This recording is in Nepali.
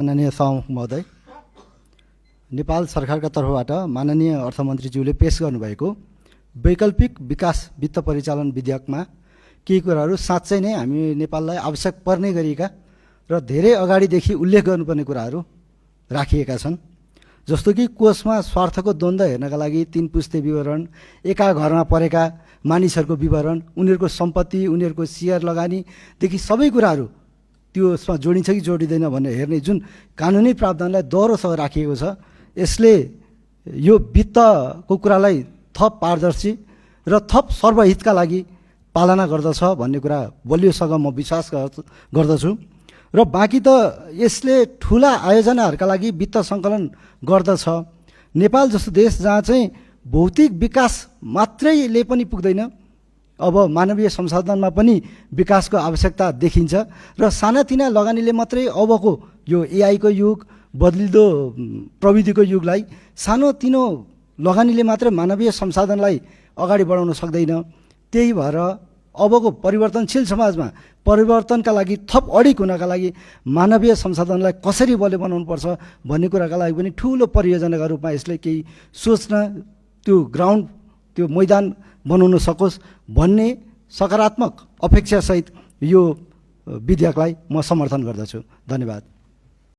माननीय सभामुख महोदय, नेपाल सरकारका तर्फबाट माननीय अर्थमन्त्रीज्यूले पेश गर्नुभएको वैकल्पिक विकास वित्त परिचालन विधेयकमा केही कुराहरू साँच्चै नै हामी नेपाललाई आवश्यक पर्ने गरिएका र धेरै अगाडिदेखि उल्लेख गर्नुपर्ने कुराहरू राखिएका छन्। जस्तो कि कोषमा स्वार्थको द्वन्द्व हेर्नका लागि 3 पुस्ते विवरण, एका घरमा परेका मानिसहरूको विवरण, उनीहरूको सम्पत्ति, उनीहरूको सेयर लगानीदेखि सबै कुराहरू त्यसमा जोडिन्छ कि जोडिँदैन भनेर हेर्ने जुन कानुनी प्रावधानलाई दोहोरोसँग राखिएको छ, यसले यो वित्तको कुरालाई थप पारदर्शी र थप सर्वहितका लागि पालना गर्दछ भन्ने कुरा बलियोसँग म विश्वास गर्दछु। र बाँकी त यसले ठुला आयोजनाहरूका लागि वित्त सङ्कलन गर्दछ। नेपाल जस्तो देश जहाँ चाहिँ भौतिक विकास मात्रैले पनि पुग्दैन, अब मानवीय संसाधनमा पनि विकासको आवश्यकता देखिन्छ र सानातिना लगानीले मात्रै अबको यो एआईको युग, बदलिदो प्रविधिको युगलाई सानोतिनो लगानीले मात्रै मानवीय संसाधनलाई अगाडि बढाउन सक्दैन। त्यही भएर अबको परिवर्तनशील समाजमा परिवर्तनका लागि थप अडिग हुनका लागि मानवीय संसाधनलाई कसरी बलियो बनाउनुपर्छ भन्ने कुराका लागि पनि ठुलो परियोजनाका रूपमा यसले केही सोच्न, त्यो ग्राउन्ड, त्यो मैदान बनाउन सकोस् भन्ने सकारात्मक अपेक्षासहित यो विधेयकलाई म समर्थन गर्दछु। धन्यवाद।